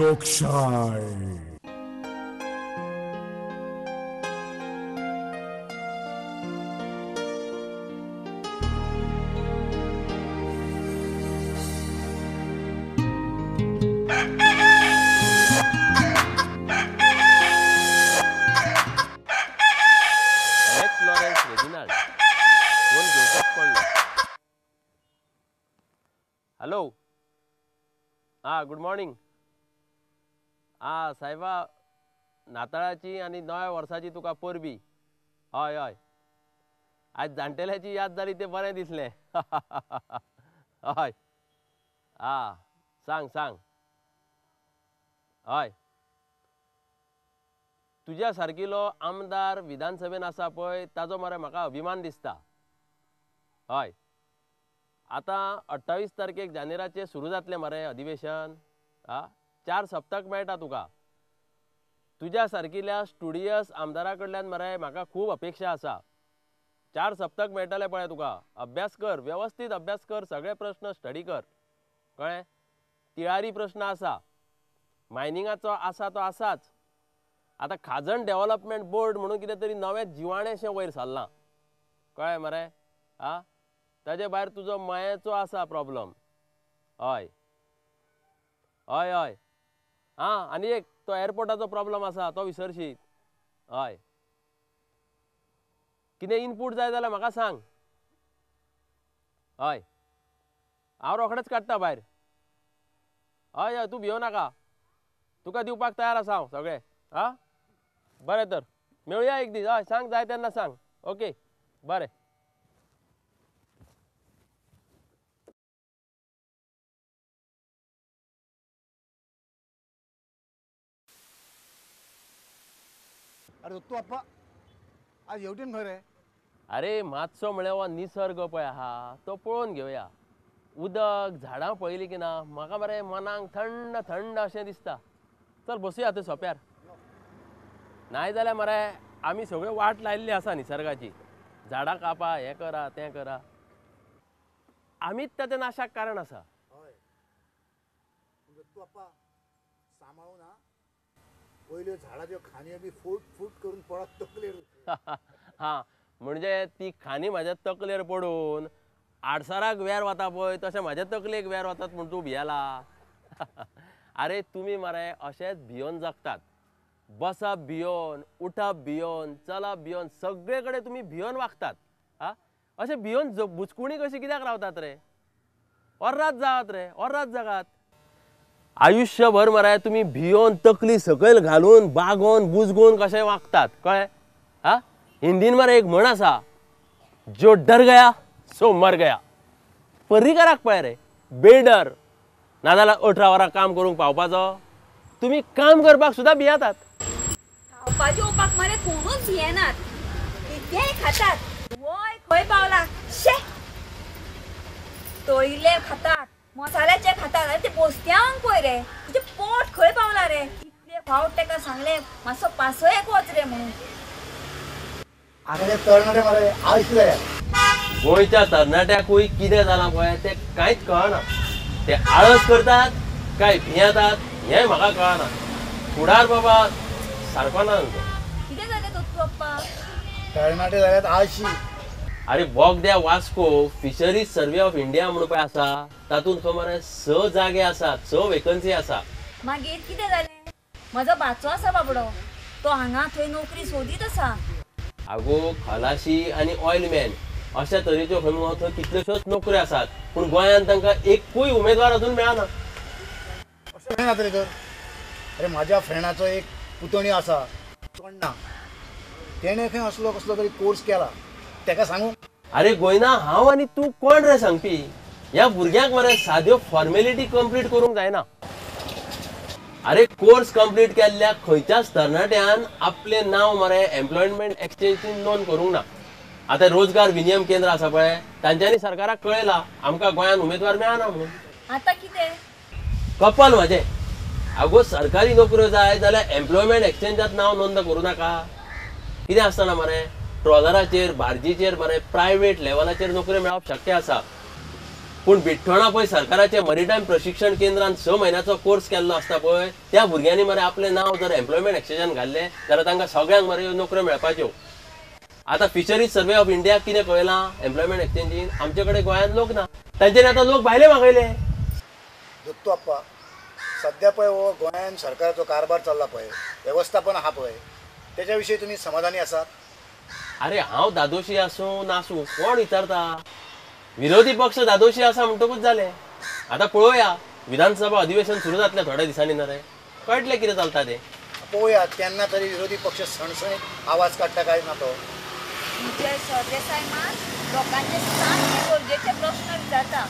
लोकशाय. हॅलो, हां, good morning. आं सायबा, नाताळाची आनी नव्या वर्साची तुका परबी. हय हय, आयज जाणटेल्याची याद जाली तें बरें दिसलें. हय, आं सांग सांग. हय, तुज्या सारकिलो आमदार विधानसभेन आसा पळय ताजो मरे म्हाका अभिमान दिसता. हय, आतां 28 तारखेक जानेराचें सुरू जातलें मरे अधिवेशन. आं, 4 सप्तक मेळटा तुका. तुज्या सारकिल्या स्टुडियस आमदारा कडल्यान मरे म्हाका खूब अपेक्षा आसा. 4 सप्तक मेळटले पळय तुका. अभ्यास कर, वेवस्थीत अभ्यास कर, सगळे प्रश्न स्टडी कर, कळ्ळें? तिळारी प्रश्न आसा, मायनिंगाचो आसा तो आसाच. आतां खाजन डेव्हलपमेंट बोर्ड म्हणून कितें तरी नवें जिवाणें वयर सरलां, कळ्ळें मरे? आं, ताजे भायर तुजो मायेचो आसा प्रॉब्लम. हय हय हय, आं, आनी एक तो एअरपोर्टाचो प्रॉब्लम आसा तो विसरशीत. हय, कितें इनपूट जाय जाल्यार म्हाका सांग. हय, हांव रोखडेंच काडटा भायर. हय हय, तूं भियो नाका, तुका दिवपाक तयार आसा हांव सगळें. आं, बरें तर मेळुया एक दीस. हय, सांग जाय तेन्ना सांग. ओके, बरें. अरे दत्तू आप्पा, आज हेवटेन खंय रे? अरे मातसो म्हळ्यार हो निसर्ग पळय आहा तो पळोवन घेवया. उदक, झाडां पळयली की ना म्हाका मरे मनाक थंड थंड अशें दिसता. चल बसुया थंय सोप्यार. नाय जाल्यार मरे आमी सगळ्यो वाट लायिल्ली आसा निसर्गाची. झाडां कापा, हें करा तें करा, आमीच ताच्या नाशाक कारण आसा. हय दत्तू आप्पा, सांबाळून हा, पयल्यो झाडाच्यो खांदयो बी फूट फूट करून पडत तकलेर. हां, म्हणजे ती खांदी म्हाज्या तकलेर पडून आडसराक वेर वता पळय तशें म्हाज्या तकलेक वेर वतात म्हूण तूं भियेला. अरे तुमी मरे अशेंच भियोन जगतात. बसप भियोन, उठप भियोन, चलप भियोन, सगळे कडेन तुमी भियोन वागतात. आं, अशें भियोन बुचकुणी कशी कित्याक रावतात रे? ऑर्रात जावात रे, ऑर्रात जगात. आयुष्यभर मरे तुमी भियोन तकली सकयल घालून बागोवन बुजगोवन कशें वागतात, कळ्ळें? आं, हिंदीन मरे एक म्हण आसा, जो डर गया सो मर गया. पर्रीकाराक पळय रे, बेडर, नाजाल्यार 18 वरां काम करूंक पावपाचो. तुमी काम करपाक सुद्दां भियेतात. खावपा जेवपाक मरे कोणूच भियेनात, कितेंय खातात. वय खंय पावला, शे तळिल्ले खातात, मसाल्याचे खातात. आनी ते बोस्त्यांक पळय रे, तुजें पोट खंय पावला रे? कितले फावट तेका सांगलें मातसो पासयेक वच रे म्हणून. आतां तरणाटे मरे आळशी जाल्यात. गोंयच्या तरणाट्याकूय कितें जालां पळय तें कांयच कळना. ते आळस करतात काय भियेतात हें म्हाका कळना. फुडार बाबा सारको ना तांचो. कितें जालें दत्तू आप्पा? तरणाटे जाल्यात आळशी. अरे बोगद्या Vasco fisheries survey of India म्हणून पळय आसा, तातूंत खंय मरे 6 जागे आसात, 6 वेकन्सी आसा. मागीर कितें जालें? म्हजो भाचो आसा बाबडो, तो हांगा थंय नोकरी सोदीत आसा. आगो, खलाशी आनी ऑयलमॅन अशा तरेच्यो खंय मुगो थंय कितल्योश्योच नोकऱ्यो आसात, पूण गोंयांत तांकां एकूय उमेदवार अजून मेळना. अशें खंय जातलें तर? अरे म्हाज्या फ्रेंडाचो एक पुतणी आसा चोडणा, तेणें खंय असलो कसलो तरी कोर्स केला, तेका सांगू? अरे गोयना, हांव आनी तूं कोण रे सांगपी? ह्या भुरग्यांक मरे साद्यो फॉर्मेलिटी कंप्लीट करूंक जायना. अरे कोर्स कंप्लीट केल्ल्या खंयच्याच तरणाट्यान आपलें नांव मरे एम्प्लॉयमेंट एक्सचेंजीन नोंद करूंक ना. आतां रोजगार विनियम केंद्र आसा पळय, तांच्यांनी सरकाराक कळयलां आमकां गोंयांत उमेदवार मेळना म्हणून. आतां कितें कपाल म्हाजें? आगो, सरकारी नोकऱ्यो जाय जाल्यार एम्प्लॉयमेंट एक्सचेंजात नांव नोंद करूं नाका. कितें आसतना मरे ट्रॉलराचेर, बार्जीचेर मरे प्रायवेट लेवलाचेर नोकऱ्यो मेळप शक्य आसा. पूण बिठ्ठोणा पळय सरकाराचे मरिटायम प्रशिक्षण केंद्रान 6 म्हयन्याचो कोर्स केल्लो आसता पळय, त्या भुरग्यांनी मरे आपलें नांव जर एम्प्लॉयमेंट एक्सचेंजान घाल्लें जाल्यार तांकां सगळ्यांक मरे नोकऱ्यो मेळपाच्यो. आतां फिशरीज सर्वे ऑफ इंडियाक कितें कळयलां, एम्प्लॉयमेंट एक्सचेंजीन आमचे कडेन गोंयांत लोक ना, तांच्यानी आतां लोक भायले मागयले. दत्तू आप्पा, सद्या पळय हो गोंयांत सरकाराचो कारभार चल्ला पळय, वेवस्थापन आहा पळय, तेच्या विशीं तुमी समाधानी आसात? अरे हांव दादोशी आसूं नासूं कोण विचारता? विरोधी पक्ष दादोशी आसा म्हणटकूच जालें. आतां पळोवया विधानसभा अधिवेशन सुरू जातलें थोड्या दिसांनी ना रे, कळटलें कितें चलता तें. पळोवया तेन्ना तरी विरोधी पक्ष सणसणीत आवाज काडटा काय ना तो. विजय सरदेसाय मात लोकांचे सामके गरजेचे प्रश्न विचारता.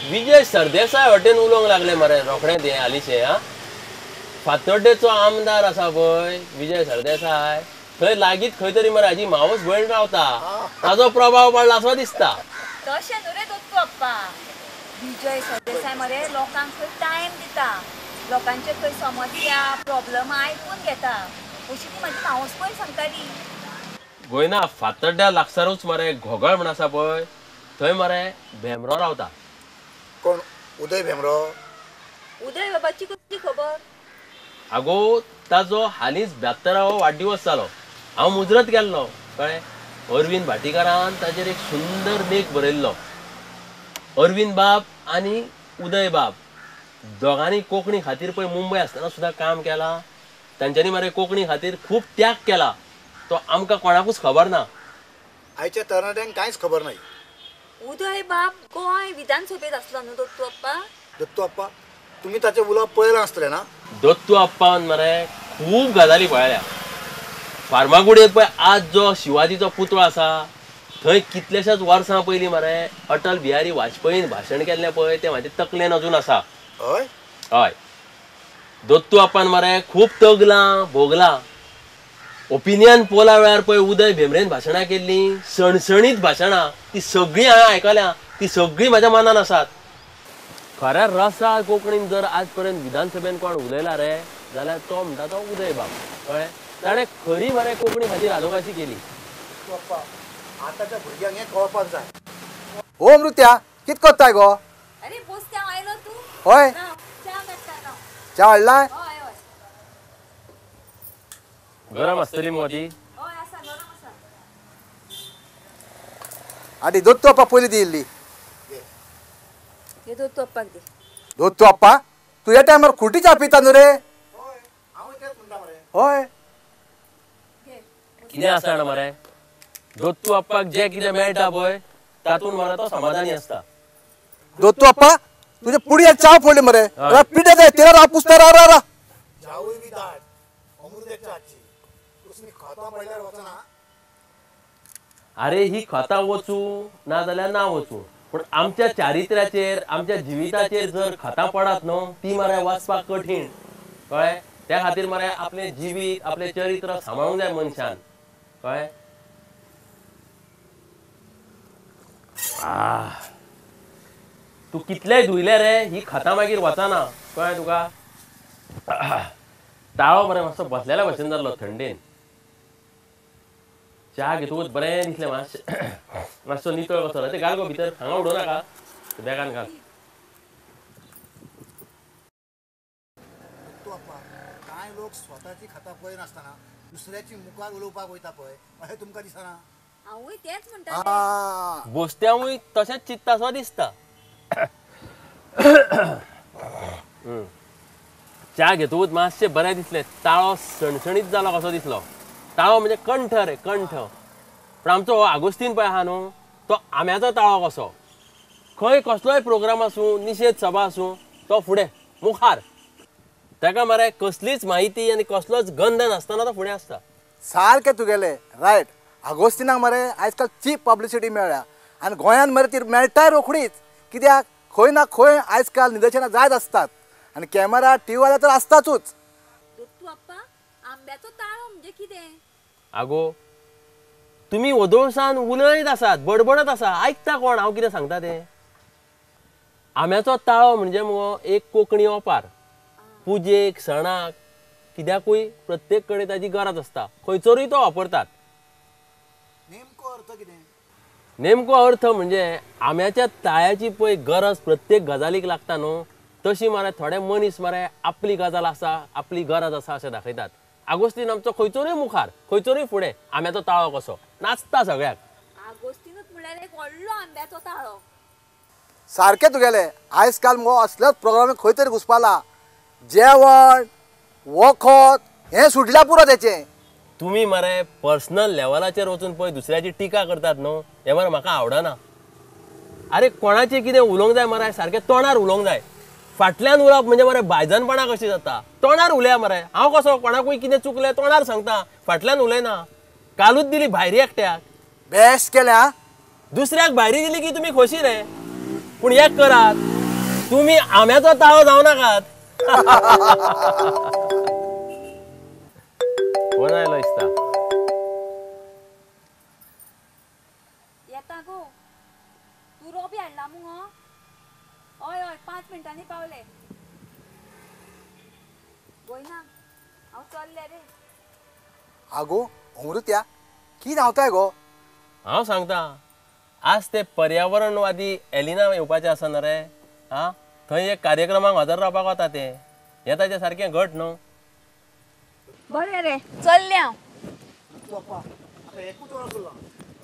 विजय सरदेसाय वटेन उलोवंक लागले मरे रोखडें तें हालींचें. हा, फातोड्डेचो आमदार आसा पळय विजय सरदेसाय, थंय लागींच खंय तरी मरे हाजी मावस भयण रावता, ताजो प्रभाव पडला असो दिसता. तशें न्हू रे दत्तू आप्पा, विजय सरदेसाय मरे लोकांक खंय टायम दिता, लोकांचे खंय समस्या प्रॉब्लम आयकून घेता, अशी ती म्हाजी मावस भयण सांगताली. गोंयना फातोड्ड्या लागसारूच मरे घोगळ म्हण आसा पळय, थंय मरे भेमरो रावता. कोण? उदय भेमरो? उदय बाबाची कसली खबर? आगो ताजो हालींच 72वो वाडदिवस जालो, हांव मुजरत गेल्लो कळ्ळें. अरविंद भाटीकारान ताजेर एक सुंदर लेख बरयल्लो. अरविंद बाब आनी उदय बाब दोगांनी कोंकणी खातीर पळय मुंबय आसतना सुद्दां काम केलां, तांच्यांनी मरे कोंकणी खातीर खूब त्याग केला, तो आमकां कोणाकूच खबर ना. आयच्या तरणाट्यांक कांयच खबर नाही. उदय बाब गोंय विधानसभेत आसलो न्हू दत्तू आप्पा? दत्तू आप्पा, तुमी ताचें उलोवप पळयलां आसतलें ना? दत्तू आप्पान मरे खूब गजाली पळयल्या. फार्मागुडयेर पळय आज जो शिवाजीचो पुतळो आसा थंय कितल्याशाच वर्सां पयलीं मरे अटल बिहारी वाजपेयीन भाशण केल्लें पळय, तें म्हाजे तकलेन अजून आसा. हय हय, दत्तू आप्पान मरे खूब तगलां भोगलां. ओपिनियन पोला वेळार पळय उदय भेमरेन भाशणां केल्लीं, सणसणीत भाशणां, ती सगळीं हांवें आयकल्या, ती सगळीं म्हाज्या मनान आसात. खऱ्या रसाळ कोंकणीन जर आज पर्यंत विधानसभेन कोण उलयला रे जाल्यार तो म्हणटा तो उदय बाब. कळ्ळें, ताणें खरी मरे कोंकणी खातीर आदोगाशी केली. आतांच्या भुरग्यांक हें कळपाक जाय. हो मृत्या, कित करताय गो? अरे बोस्त्या आयलो तूं? हय, च्या हाडलाय? गरम आसतली मगो ती? हय आसा, गरम आसा. आनी दत्तू आप्पा पयलीं दी इल्ली. हे दत्तू आप्पाक दी. दत्तू आप्पा, तूं ह्या टायमार खुटी च्या पिता न्हू रे? हय. कितें आसा जाणा मरे, दत्तू आप्पाक जें कितें मेळटा पळय तातूंत मरे तो समाधानी आसता. दत्तू आप्पा, तुजे पुडयेर च्या पडली मरे, पिड्या जाय तेरा राव पुसता राव राव. अरे ही खतां वचूं ना जाल्यार ना वचूं, पूण आमच्या चारित्र्याचेर आमच्या जिविताचेर जर खतां पडत न्हू ती मरे वचपाक कठीण. कळ्ळें, त्या खातीर मरे आपलें जिवीत आपलें चरित्र सांबाळूंक जाय मनशान. कळ्ळें, तूं कितलेंय धुयलें रे ही खतां मागीर वचना. कळ्ळें तुका? ताळो मरे मातसो बसलेल्या भशेन जाल्लो थंडेन. च्या घेतकूच बरें दिसलें, मातशें मातसो नितळ कसो. ते घाल गो भितर, हांगा उडोवं नाका, बॅगान घाल. कांय लोक स्वताची खतां पळयनासतना दुसऱ्याची मुखार उलोवपाक वयता पळय, अशें तुमकां दिसना? हांवूय तेंच म्हणटा. बोस्त्यांवूय तशेंच चिंत्ता सो दिसता. च्या घेतकूच मातशें बरें दिसलें, ताळो सणसणीत जालो कसो दिसलो. ताळो म्हणजे कंठ रे, कंठ. पूण आमचो हो आगोस्तीन पळय आहा न्हू, तो आंब्याचो ताळो कसो. खंय कसलोय प्रोग्राम आसूं, निशेध सभा आसूं, तो फुडें मुखार. ताका मरे कसलीच म्हायती आनी कसलोच गंध नासतना तो फुडें आसता. सारकें तुगेलें रायट. आगोस्तीनाक मरे आयजकाल चीप पब्लिसिटी मेळ्ळ्या आनी गोंयांत मरे ती मेळटाय रोखडीच. कित्याक खंय ना खंय आयजकाल निदर्शनां जायत आसतात आनी कॅमेरा टीव्ही तर आसतातूच. दत्तू आप्पा, आंब्याचो ताळो म्हणजे कितें? आगो तुमी वदोळसान उलयत आसात, बडबडत आसा, आयकता कोण हांव कितें सांगता तें? आंब्याचो ताळो म्हणजे मुगो एक कोंकणी ओपार. पुजेक, सणाक, कित्याकूय प्रत्येक कडेन ताजी गरज आसता, खंयसरूय तो वापरतात. नेमको अर्थ कितें? नेमको अर्थ म्हणजे आंब्याच्या ताळ्याची पळय गरज प्रत्येक गजालीक लागता न्हू, तशी मरे थोडे मनीस मरे आपली गजाल आसा आपली गरज आसा अशें दाखयतात. आगोस्तीन आमचो खंयचोरूय मुखार खंयचोरूय फुडें आंब्याचो ताळो कसो नाचता सगळ्याक. आगोस्तीनूच म्हणल्यार एक व्हडलो आंब्याचो ताळो. सारकें तुगेलें. आयज काल मुगो असल्याच प्रोग्राम खंय तरी घुसपाला. जेवण वखद हें सुटल्या पुरो तेचें. तुमी मरे पर्सनल लेवलाचेर वचून पळय दुसऱ्याची टिका करतात न्हू, हें मरे म्हाका आवडना. आरे कोणाचें कितें उलोवंक जाय मरे सारकें तोंडार उलोवंक जाय. फाटल्यान उलोवप म्हणजे मरे बायजनपणा कशी जाता. तोंडार उलया मरे. हांव कसो कोणाकूय कितें चुकलें तोंडार सांगता, फाटल्यान उलयना. कालूच दिली भायरी एकट्याक, बेस्ट केल्या. दुसऱ्याक भायरी दिली की तुमी खोशी रे. पूण एक करात, तुमी आंब्याचो ताळो जावं नाकात. फोन आयलो दिसता. येता गो तूं रोबी हाडला मुगो? हय हय 5 मिनटांनी पावले. गोयना हांव चल्लें रे. आगो अमृत्या की धांवताय गो? हांव सांगता आज ते पर्यावरणवादी एलिना येवपाचें आसा न्हू रे. आं थंय एक कार्यक्रमाक हजर रावपाक वता तें. हें ताचें सारकें घट न्हू. बरें रे चल्लें हांव. एकूच वर उरलां,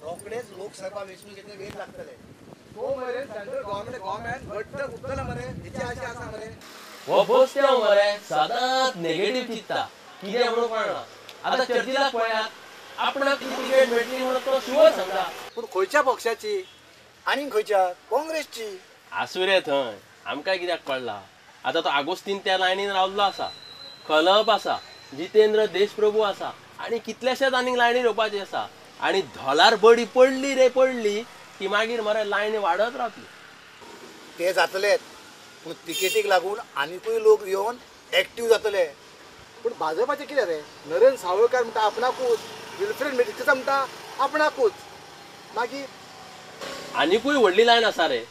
रोखडेच लोकसभा वेंचणुकेचे वेळ लागतले. तो मरे सेंट्रल गव्हर्नमेंट गव्हर्नमेंट घट्ट उरतलें मरे, हेची आशा आसा मरे. हो बोस्त्यांव मरे सदांच नेगेटीव चिंतता, कितें म्हणून कळना. आतां चर्चिलाक पळयात, आपणाक तिकेट मेळटली म्हणून तो शुअर सांगता. पूण खंयच्या पक्षाची आनी खंयच्या काँग्रेसची आसूं रे थंय, आमकां कित्याक पडला. आतां तो आगोस्तीन त्या लायनीन रावल्लो आसा, खलप आसा, जितेंद्र देशप्रभू आसा आनी कितलेशेच आनीक लायनीर येवपाचे आसा. आनी धोलार बडी पडली रे पडली की मागीर मरे लायनी वाडत रावतली. ते जातलेच, पूण तिकेटीक लागून आनिकूय लोक येवन एक्टीव जातले. पूण भाजपाचें कितें रे? नरेंद्र सावयकार म्हणटा आपणाकूच, विल्फ्रेड मेडिचा म्हणटा आपणाकूच, मागीर आनिकूय व्हडली लायन आसा रे.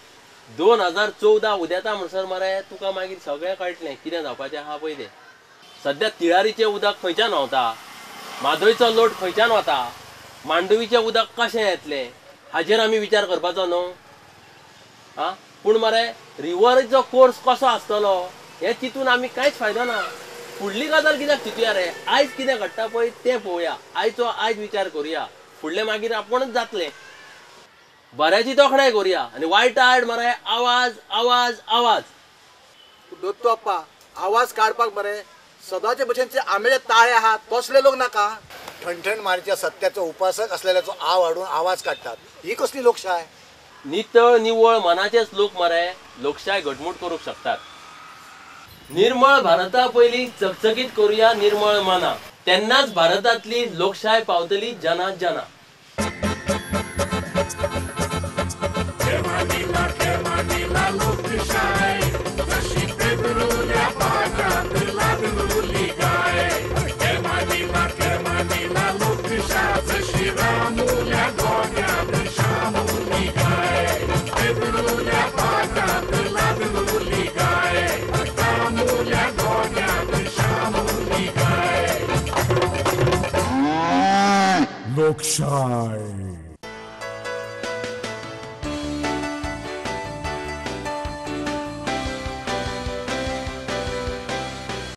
2014 उदेता म्हणसर मरे तुका मागीर सगळें कळटलें कितें जावपाचें आहा पळय तें. सद्या तिळारीचें उदक खंयच्यान व्हांवता, म्हादयचो लोट खंयच्यान वता, मांडवीचें उदक कशें येतलें हाजेर आमी विचार करपाचो न्हू. आं पूण मरे रिवराचो कोर्स कसो आसतलो हें चिंतून आमी कांयच फायदो ना. फुडली गजाल कित्याक चिंतुया रे, आयज कितें घडटा पळय तें पळोवया, आयचो आयज विचार करुया, फुडलें मागीर आपूणच जातलें. बऱ्याची तोखणाय करुया आनी वायटा आड मरे आवाज आवाज आवाज. दत्तू आप्पा आवाज काडपाक मरे सदांचे भशेन आंब्याचे ताळे आहात तसले लोक नाका. ठणठण मारच्या सत्याचो उपासक असलेल्याचो आव हाडून आवाज काडटात, ही कसली लोकशाय? नितळ निवळ मनाचेच लोक मरे लोकशाय घटमूट करूंक शकतात. निर्मळ भारता पयलीं चकचकीत करुया निर्मळ मना, तेन्नाच भारतांतली लोकशाय पावतली जना जना. लोकशाय.